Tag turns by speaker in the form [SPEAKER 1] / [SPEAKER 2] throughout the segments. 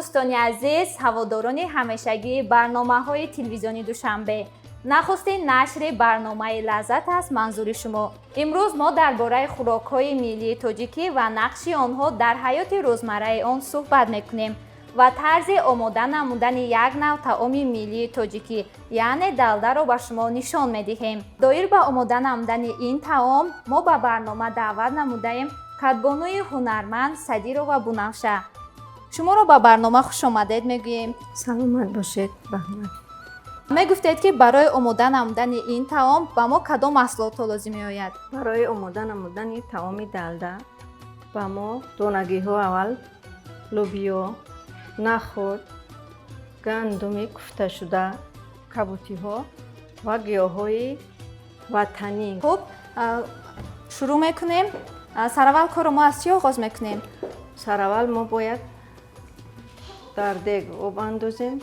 [SPEAKER 1] Дӯстони азиз, ҳаводорони ҳамешагии барномаҳои телевизиони Душанбе. Нахустин нашри барномаи «Лаззат» аст манзури шумо. Имрӯз мо дар бораи хӯрокҳои миллии тоҷикӣ ва нақши онҳо дар ҳаёти рӯзмарраи он суҳбат мекунем ва тарзи омода намудани як нав таоми миллии тоҷикӣ, яъне далдаро ба шумо нишон медиҳем. Доир ба омода намудани ин таом мо ба барнома даъват намудаем кадбонуи ҳунарманд Садирова Бунавша. Шуморо ба барнома хушомадед мегӯем.
[SPEAKER 2] Саломат бошед, раҳмат.
[SPEAKER 1] Мегуфтед, ки барои омода намудани ин таом ба мо кадом маҳсулотҳо лозим меояд?
[SPEAKER 2] Барои омода намудани таоми далда ба мо донагиҳо, аввал лӯбиё, нахӯд, гандуми куфташуда, кабутиҳо ва гиёҳҳои ватанӣ.
[SPEAKER 1] Хуб, шурӯъ мекунем. Сараввал корро мо аз чӣ оғоз мекунем?
[SPEAKER 2] Сараввал мо бояд дар дег об андозем.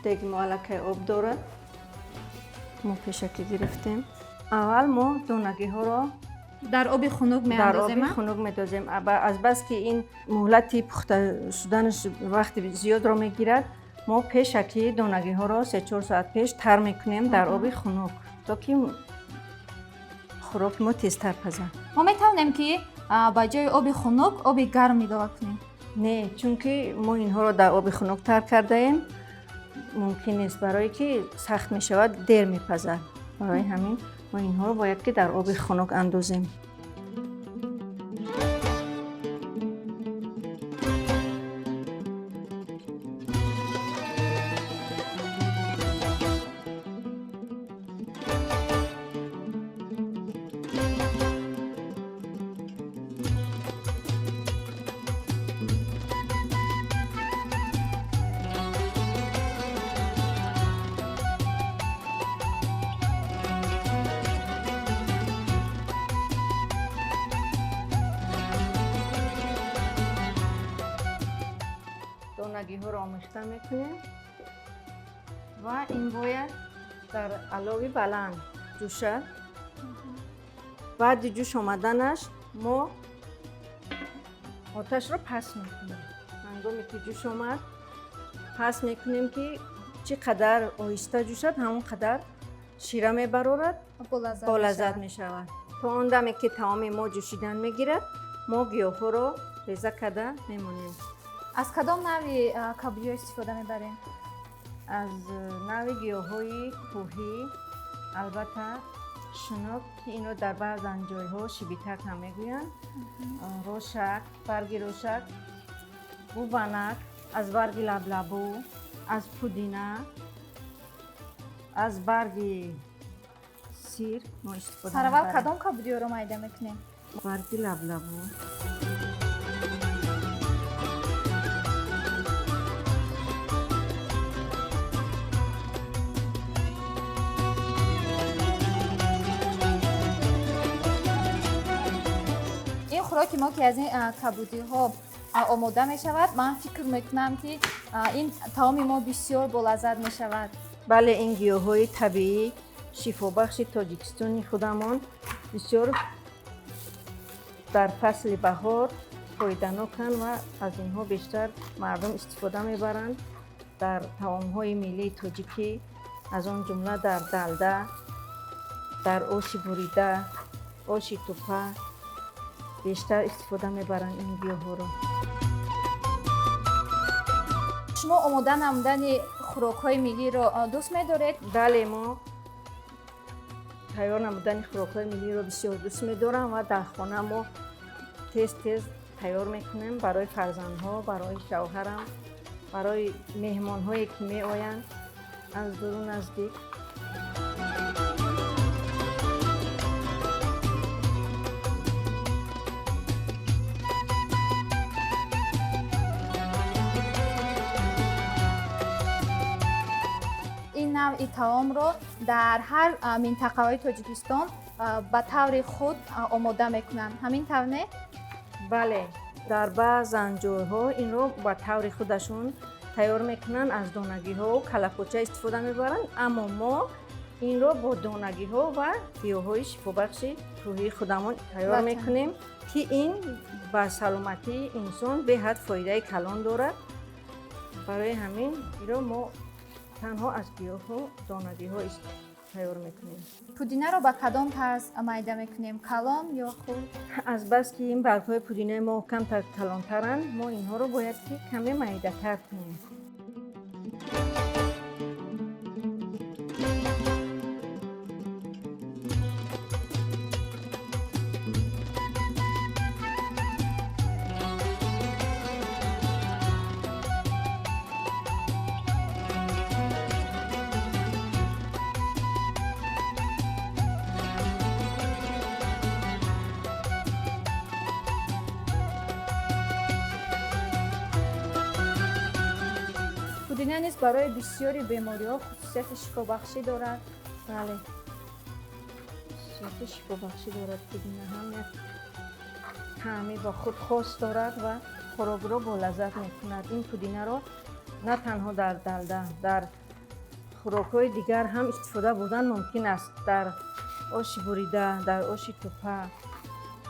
[SPEAKER 2] Деги мо аллакай об дорад, мо пешакӣ гирифтем. Аввал мо донагиҳоро
[SPEAKER 1] дар оби хунук
[SPEAKER 2] дар оби
[SPEAKER 1] меандозем?
[SPEAKER 2] Хунук медозем. Азбаски ин муҳлати пухта шуданаш вақти зиёдро мегирад, мо пешакӣ донагиҳоро 3-4 соат пеш тар мекунем дар оби хунук, то ки хӯроки мо тезтар пазад.
[SPEAKER 1] Мо метавонем, ки ба ҷои оби хунук оби гарм илова кунем?
[SPEAKER 2] Не, чунки мо инҳоро дар оби хунук тар кардаем, мумкин нест, барое ки сахт мешавад, дер мепазад. Барои ҳамин мо инҳоро бояд ки дар оби хунук андозем. Донагиҳоро омехта мекунем ва ин бояд дар алови баланд ҷӯшад. Баъди ҷӯш омаданаш мо оташро паст мекунем. Ҳангоме ки ҷӯш омад, паст мекунем, ки чӣ қадар оҳиста ҷӯшад, ҳамон қадар шира мебарорад, болаззат мешавад. То он даме ки таоми мо ҷӯшидан мегирад, мо гиёҳҳоро реза карда мемонем.
[SPEAKER 1] Аз кадом навъи кабудиҳо истифода мебарем?
[SPEAKER 2] Аз навъи гиёҳҳои кӯҳӣ, албатта шунук, ки инро дар баъзан ҷойҳо шибитак ҳам мегӯянд, рошак, барги рошак, бубанак, аз барги лаблабу, аз пудина, аз барги сир мо истифода
[SPEAKER 1] Сараввал
[SPEAKER 2] мебарем.
[SPEAKER 1] кадом кабудиҳоро майда мекунем?
[SPEAKER 2] Барги лаблабу.
[SPEAKER 1] Ин хӯроки мо, ки аз ин кабудиҳо омода мешавад, ман фикр мекунам, ки ин таоми мо бисёр болаззат мешавад.
[SPEAKER 2] Бале, ин гиёҳҳои табиӣ, шифобахши Тоҷикистони худамон бисёр дар фасли баҳор фоиданоканд ва аз инҳо бештар мардум истифода мебаранд дар таомҳои миллии тоҷикӣ, аз он ҷумла дар далда, дар оши бурида, оши тупа бештар истифода мебаранд ин гиёҳҳоро.
[SPEAKER 1] Шумо омода намудани хӯрокҳои миллиро дӯст медоред?
[SPEAKER 2] Бале, мо тайёр намудани хӯрокҳои миллиро бисёр дӯст медорам ва дар хона мо тез тез тайёр мекунем барои фарзандҳо, барои шавҳарам, барои меҳмонҳое, ки меоянд аз дуру наздик.
[SPEAKER 1] Ин навъи таомро дар ҳар минтақаҳои Тоҷикистон ба таври худ омода мекунанд, ҳамин тавр, не?
[SPEAKER 2] Бале, дар баъзан ҷойҳо инро ба таври худашон тайёр мекунанд, аз донагиҳо калапоча истифода мебаранд, аммо мо инро бо донагиҳо ва гиёҳҳои шифобахши кӯҳии худамон тайёр мекунем, ки ин ба саломатии инсон беҳад фоидаи калон дорад. Барои ҳамин инро мо танҳо аз гиёҳу донагиҳо тайёр мекунем.
[SPEAKER 1] Пудинаро ба кадом тарз майда мекунем, калон ё хурд?
[SPEAKER 2] Азбаски ин баргҳои пудинаи мо камтар калонтаранд, мо инҳоро бояд ки каме майдатар кунем.
[SPEAKER 1] Пудина низ барои бисёри бемориҳо хусусияти шифобахшӣ дорад.
[SPEAKER 2] Бале, хусусияти шифобахшӣ дорад. Пудина ҳам як таъми ба худ хос дорад ва хӯрокро болаззат мекунад. Ин пудинаро на танҳо дар далда, дар хӯрокҳои дигар ҳам истифода бурдан мумкин аст. Дар оши бурида, дар оши тупа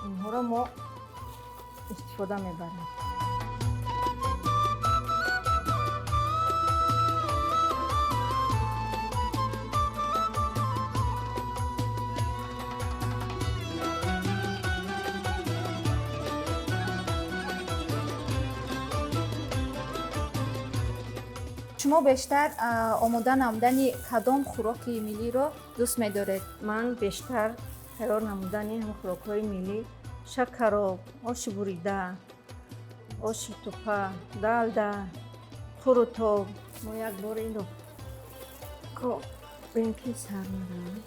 [SPEAKER 2] инҳоро мо истифода мебарем.
[SPEAKER 1] Шумо бештар омода намудани кадом хӯроки миллиро дӯст медоред?
[SPEAKER 2] Ман бештар тайёр намудани хӯрокҳои миллӣ: шакароб, оши бурида, оши тупа, далда, хурутоб. Мо як бор инро кобем ки сар наравад.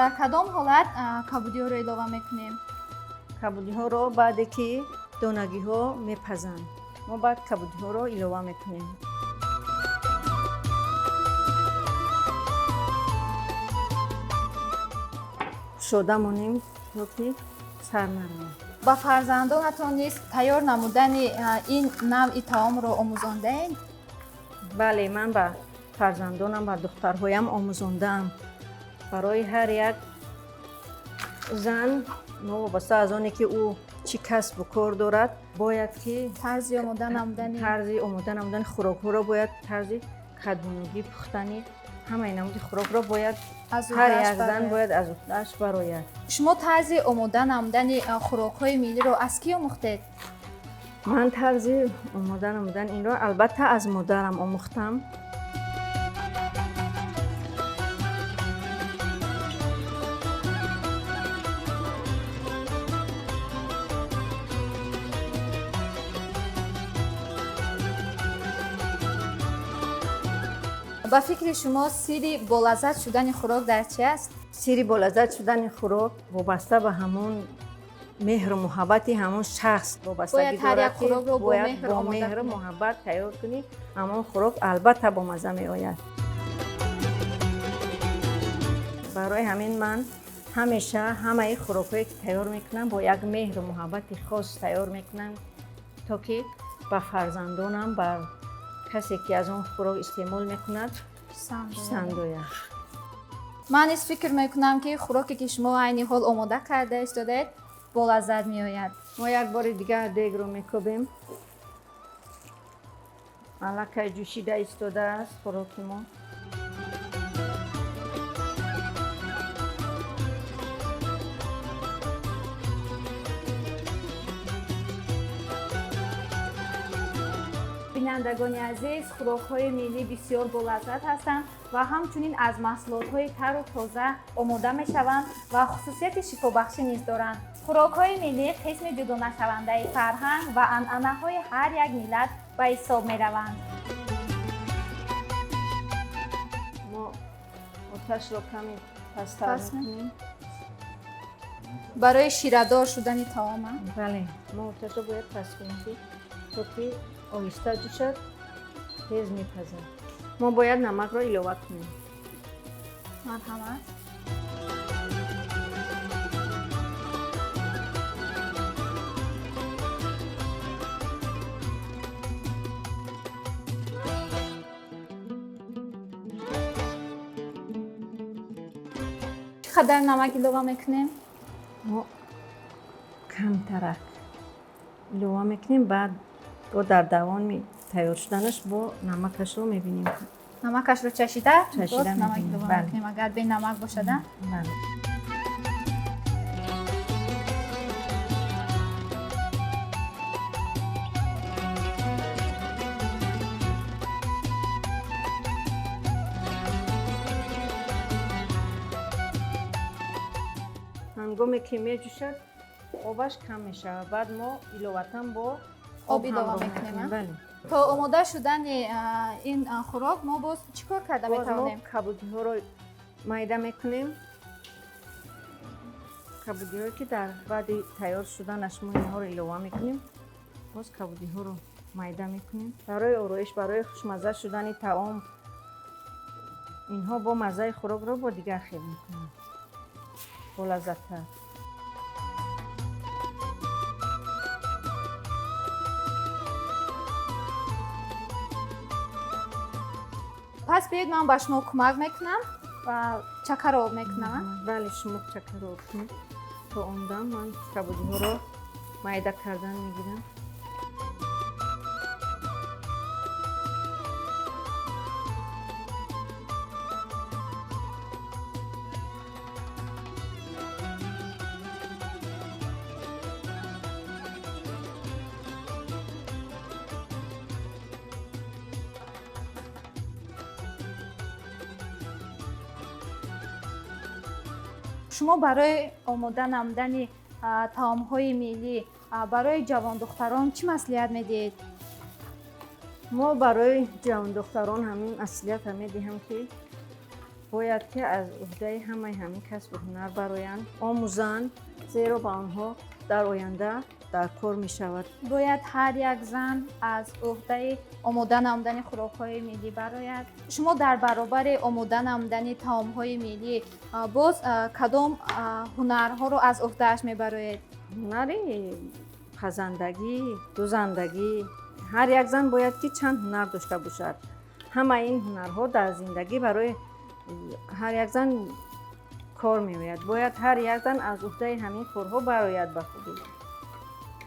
[SPEAKER 1] Дар кадом ҳолат кабудиҳоро илова мекунем?
[SPEAKER 2] Кабудиҳоро баъде ки донагиҳо мепазанд, мо баъд кабудиҳоро илова мекунем. Кушода монем то ки сар наравад.
[SPEAKER 1] Ба фарзандонатон низ тайёр намудани ин навъи таомро омӯзондаед?
[SPEAKER 2] Бале, ман ба фарзандонам, ба духтарҳоям омӯзондаам. Барои ҳар як зан, новобаста аз оне ки ӯ чӣ касбу кор дорад, бояд ки
[SPEAKER 1] тарзи омода намудани
[SPEAKER 2] тарзи омода намудани хӯрокҳоро бояд, тарзи кадбонугӣ пухтани ҳамаи намуди хӯрокро бояд ҳар як зан бояд аз уҳдааш барояд.
[SPEAKER 1] Шумо тарзи омода намудани хӯрокҳои миллиро аз кӣ омӯхтед?
[SPEAKER 2] Ман тарзи омода намудани инро албатта аз модарам омӯхтам.
[SPEAKER 1] Ба фикри шумо сирри болаззат шудани хӯрок дар чи аст?
[SPEAKER 2] Сирри болаззат шудани хӯрок вобаста ба ҳамон меҳру муҳаббати ҳамон шахс вобастагӣ дорад, ки бояд бо меҳру муҳаббат тайёр кунӣ, ҳамон хӯрок албатта бомазза меояд. Барои ҳамин ман ҳамеша ҳамаи хӯрокҳое ки тайёр мекунам бо як меҳру муҳаббати хос тайёр мекунам, то ки ба фарзандонам, ба касе ки аз он хӯрок истеъмол мекунад писанд ояд.
[SPEAKER 1] Ман низ фикр мекунам, ки хӯроке ки шумо айни ҳол омода карда истодаед болаззат меояд.
[SPEAKER 2] Мо як бори дигар дегро мекӯбем. Аллакай ҷӯшида истодааст хӯроки мо.
[SPEAKER 1] Бинандагони азиз, хӯрокҳои миллӣ бисёр болаззат ҳастанд ва ҳамчунин аз маҳсулотҳои тару тоза омода мешаванд ва хусусияти шифобахшӣ низ доранд. Хӯрокҳои миллӣ қисми ҷудонашавандаи фарҳанг ва анъанаҳои ҳар як миллат ба ҳисоб мераванд.
[SPEAKER 2] Мо оташро каме пасттар мекунем
[SPEAKER 1] барои ширадор шудани таома.
[SPEAKER 2] Бале, мо оташро бояд паст кунем, то ки оҳиста ҷӯшад, тез мепазад. Мо бояд намакро илова кунем.
[SPEAKER 1] Марҳамат. Қадар намак илова мекунем?
[SPEAKER 2] Мо камтарак илова мекунем, баъд бо дар давоми тайёр шуданаш бо намакашро мебинем.
[SPEAKER 1] Намакашро чашида,
[SPEAKER 2] Чашида
[SPEAKER 1] боз намак
[SPEAKER 2] мебинем,
[SPEAKER 1] илова
[SPEAKER 2] бале.
[SPEAKER 1] мекунем, агар бенамак бошада.
[SPEAKER 2] Бале. Ҳангоме ки меҷӯшад, обаш кам мешавад, баъд мо иловатан бо
[SPEAKER 1] об илова
[SPEAKER 2] ҳамроҳ
[SPEAKER 1] мекунем, а?
[SPEAKER 2] Бале.
[SPEAKER 1] То омода шудани ин хӯрок мо боз чӣ кор карда
[SPEAKER 2] Боз мо
[SPEAKER 1] метавонем?
[SPEAKER 2] Кабудиҳоро майда мекунем. Кабудиҳое ки дар баъди тайёр шуданаш мо инҳоро илова мекунем, боз кабудиҳоро майда мекунем барои ороиш, барои хушмазза шудани таом. Инҳо бо маззаи хӯрокро бо дигар хел мекунанд, болаззаттар.
[SPEAKER 1] Пас биёед, ман ба шумо кӯмак мекунам ва чакаро об мекунам, а?
[SPEAKER 2] Бале, шумо чакаро об кунед, то он дам ман кабудиҳоро майда кардан мегирам.
[SPEAKER 1] Шумо барои омода намудани таомҳои миллӣ барои ҷавондухтарон чӣ маслиҳат медиҳед?
[SPEAKER 2] Мо барои ҷавондухтарон ҳамин маслиҳатро медиҳам, ки бояд ки аз уҳдаи ҳамаи ҳамин касбу ҳунар бароянд, омӯзанд, зеро ба онҳо дар оянда дар кор мешавад.
[SPEAKER 1] Бояд ҳар як зан аз уҳдаи омода намудани хӯрокҳои миллӣ барояд. Шумо дар баробари омода намудани таомҳои миллӣ боз кадом ҳунарҳоро аз уҳдааш мебароед?
[SPEAKER 2] Ҳунари пазандагӣ, дузандагӣ. Ҳар як зан бояд ки чанд ҳунар дошта бошад. Ҳамаи ин ҳунарҳо дар зиндагӣ барои ҳар як зан кор меояд. Бояд ҳар як зан аз уҳдаи ҳамин корҳо барояд ба хубӣ.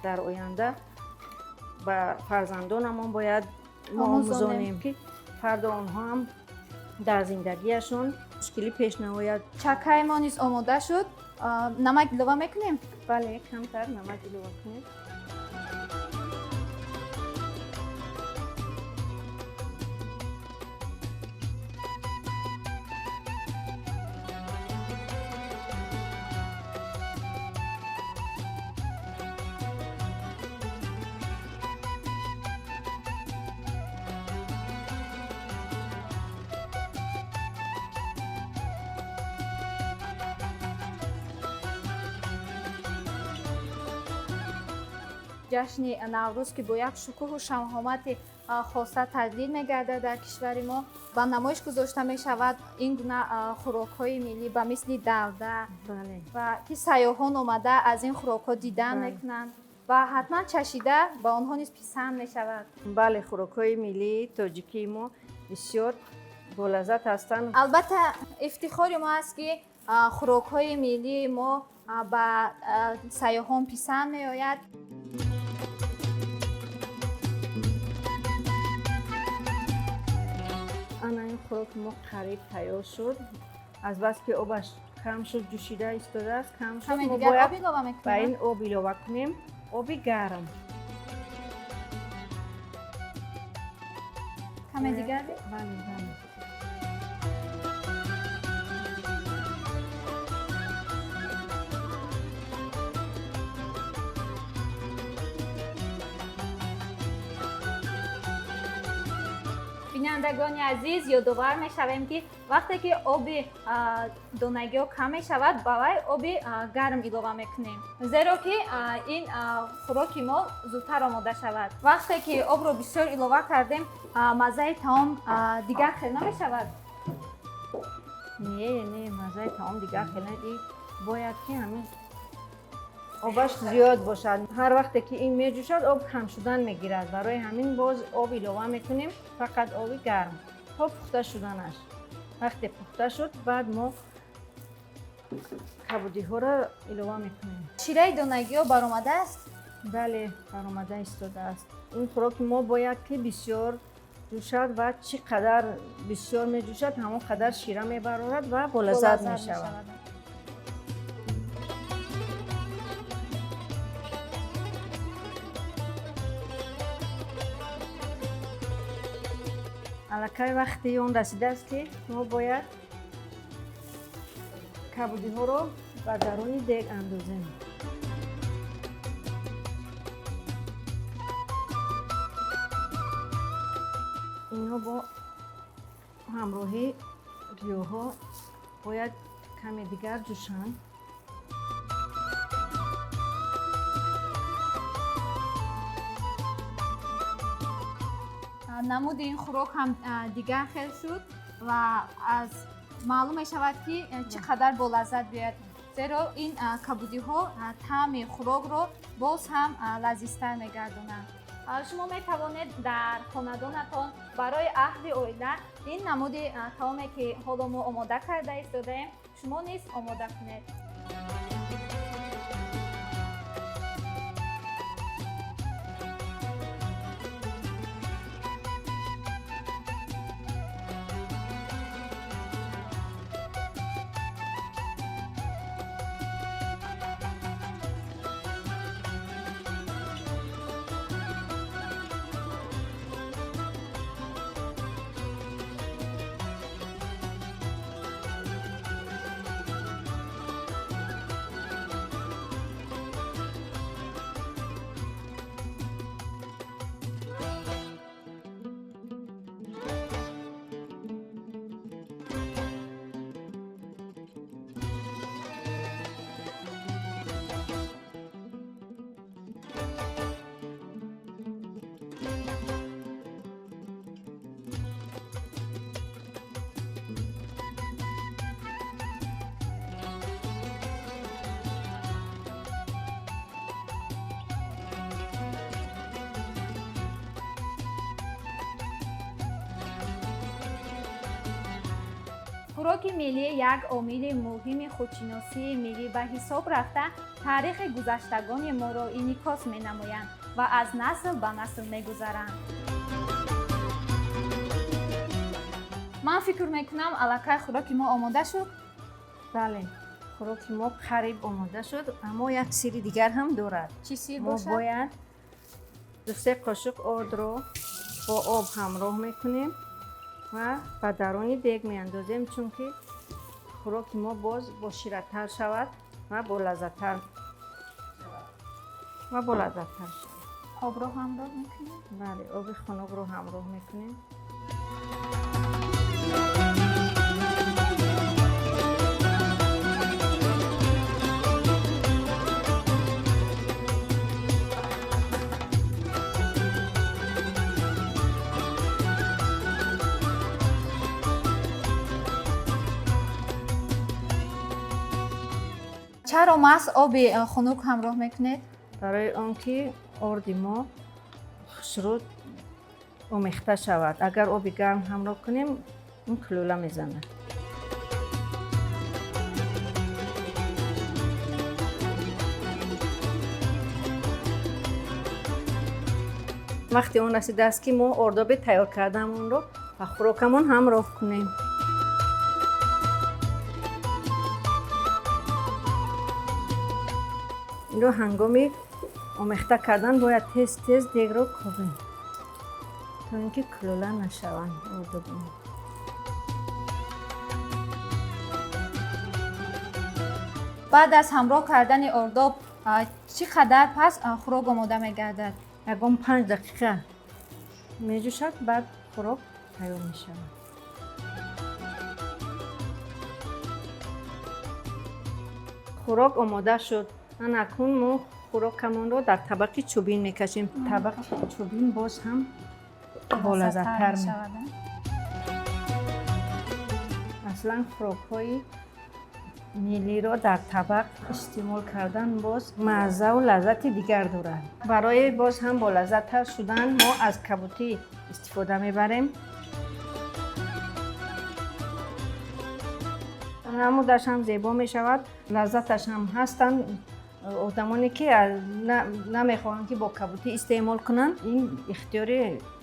[SPEAKER 2] Дар оянда ба фарзандонамон бояд мо
[SPEAKER 1] омӯзонем.
[SPEAKER 2] омӯзонем, ки фардо онҳо ҳам дар зиндагиашон мушкилӣ пеш наояд.
[SPEAKER 1] Чакаи мо низ омода шуд. Намак илова мекунем?
[SPEAKER 2] Бале, камтар намак илова кунед.
[SPEAKER 1] Ҷашни Наврӯз, ки бо як шукӯҳу шаҳомати хоса таҷлил мегардад дар кишвари мо, ба намоиш гузошта мешавад ин гуна хӯрокҳои миллӣ ба мисли далда ва ки сайёҳон омада аз ин хӯрокҳо дидан мекунанд ва ҳатман чашида ба онҳо низ писанд мешавад.
[SPEAKER 2] Бале, хӯрокҳои миллии тоҷикии мо бисёр болаззат ҳастанд.
[SPEAKER 1] Албатта, ифтихори мо аст, ки хӯрокҳои миллии мо ба сайёҳон писанд меояд.
[SPEAKER 2] Ана ин хӯроки мо қариб тайёр шуд. Азбаски обаш кам шуд, ҷӯшида истодааст, кам шуд,
[SPEAKER 1] Каме
[SPEAKER 2] мо
[SPEAKER 1] дигар
[SPEAKER 2] бояд
[SPEAKER 1] об илова
[SPEAKER 2] ба
[SPEAKER 1] мекунем?
[SPEAKER 2] ин об илова кунем, оби гарм.
[SPEAKER 1] Каме дигар?
[SPEAKER 2] Бале, бале.
[SPEAKER 1] Бинандагони азиз, ёдовар мешавем, ки вақте ки оби донагиҳо кам мешавад, ба вай оби гарм илова мекунем, зеро ки ин хӯроки мо зудтар омода шавад. Вақте ки обро бисёр илова кардем, маззаи таом дигар хел намешавад?
[SPEAKER 2] Не, не, маззаи таом дигар хел не. Бояд ки ҳамин обаш зиёд бошад. Ҳар вақте ки ин меҷӯшад, об кам шудан мегирад. Барои ҳамин боз об илова мекунем, фақат оби гарм то пухта шуданаш. Вақте пухта шуд, баъд мо Кабудиҳоро илова мекунем.
[SPEAKER 1] Шираи донагиҳо баромадааст?
[SPEAKER 2] Бале, баромада истодааст. Ин хӯроки мо бояд ки бисёр ҷӯшад ва чӣ қадар бисёр меҷӯшад, ҳамон қадар шира мебарорад ва болаззат мешавад. Аллакай вақти он расидааст, ки мо бояд кабудиҳоро ба даруни дег андозем. Инҳо бо ҳамроҳи гиёҳҳо бояд каме дигар ҷӯшанд.
[SPEAKER 1] Намуди ин хӯрок ҳам дигар хел шуд ва аз маълум мешавад, ки чӣ қадар болаззат биёяд, зеро ин кабудиҳо таъми хӯрокро боз ҳам лазизтар мегардонанд. Шумо метавонед дар хонадонатон барои аҳли оила ин намуди таоме, ки ҳоло мо омода карда истодаем, шумо низ омода кунед. Хӯроки миллӣ як омили муҳими худшиносии миллӣ ба ҳисоб рафта, таърихи гузаштагони моро инъикос менамоянд ва аз насл ба насл мегузаранд. Ман фикр мекунам, аллакай хӯроки мо омода шуд.
[SPEAKER 2] Бале, хӯроки мо қариб омода шуд, аммо як сири дигар ҳам дорад.
[SPEAKER 1] Чӣ сир
[SPEAKER 2] Мо
[SPEAKER 1] бошад?
[SPEAKER 2] бояд 2-3 қошуқ ордро бо об ҳамроҳ мекунем ва ба даруни дег меандозем, чунки хӯроки мо боз боширатар шавад ва болаззаттар шавад.
[SPEAKER 1] Обро ҳамроҳ мекунем?
[SPEAKER 2] Бале, оби хунукро ҳамроҳ мекунем.
[SPEAKER 1] Чаро маҳз оби хунук ҳамроҳ мекунед?
[SPEAKER 2] Барои он ки орди мо хушрӯ омехта шавад. Агар оби гарм ҳамроҳ кунем, ин кулӯла мезанад. Вақти он расидааст, ки мо ордоби тайёр кардаамонро ба хӯрокамон ҳамроҳ кунем. Инро ҳангоми омехта кардан бояд тез тез дегро кобем, то ин ки кулӯла нашаванд ордобон.
[SPEAKER 1] Баъд аз ҳамроҳ кардани ордоб, чӣ қадар пас хӯрок омода мегардад?
[SPEAKER 2] Ягон 5 дақиқа меҷӯшад, баъд хӯрок тайёр мешавад. Хӯрок омода шуд. Ана акнун мо хӯрокамонро дар табақи чӯбин мекашем. Табақи чӯбин боз ҳам болаззаттар
[SPEAKER 1] мешавад.
[SPEAKER 2] Аслан хӯрокҳои миллиро дар табақ истеъмол кардан боз маззаву лаззати дигар дорад. Барои боз ҳам болаззаттар шудан мо аз кабутӣ истифода мебарем. Намудаш ҳам зебо мешавад, лаззаташ ҳам ҳастанд. Одамоне ки намехоҳанд ки бо кабутӣ истеъмол кунанд, ин ихтиёри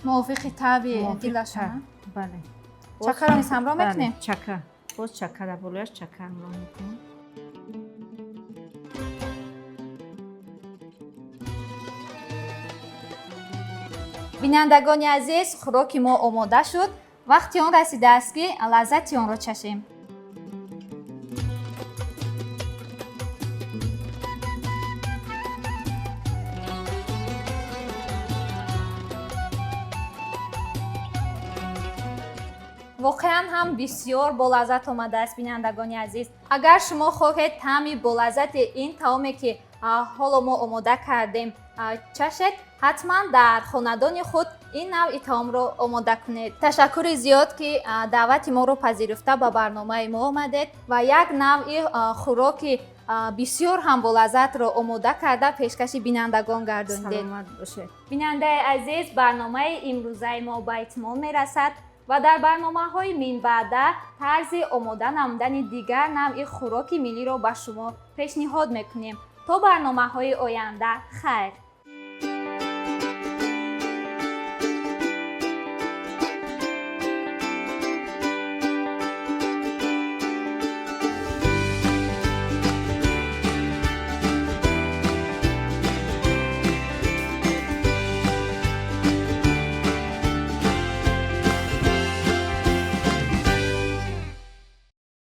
[SPEAKER 1] мувофиқи табъи дилашон.
[SPEAKER 2] Бале.
[SPEAKER 1] Чакаро низ ҳамроҳ мекунем?
[SPEAKER 2] Чака. Боз чака дар болояш чака ҳамроҳ мекунем.
[SPEAKER 1] Бинандагони азиз, хӯроки мо омода шуд. Вақти он расидааст ки лаззати онро чашем. Воқеан ҳам бисёр болаззат омадааст, бинандагони азиз. Агар шумо хоҳед таъми болаззати ин таоме ки ҳоло мо омода кардем чашед, ҳатман дар хонадони худ ин навъи таомро омода кунед. Ташаккури зиёд ки даъвати моро пазируфта ба барномаи мо омадед ва як навъи хӯроки бисёр ҳам болаззатро омода карда пешкаши бинандагон гардонидед.
[SPEAKER 2] Саломат бошед.
[SPEAKER 1] Бинандаи азиз, барномаи имрӯзаи мо ба итмом мерасад ва дар барномаҳои минбаъда тарзи омода намудани дигар навъи хӯроки миллиро ба шумо пешниҳод мекунем. То барномаҳои оянда хайр.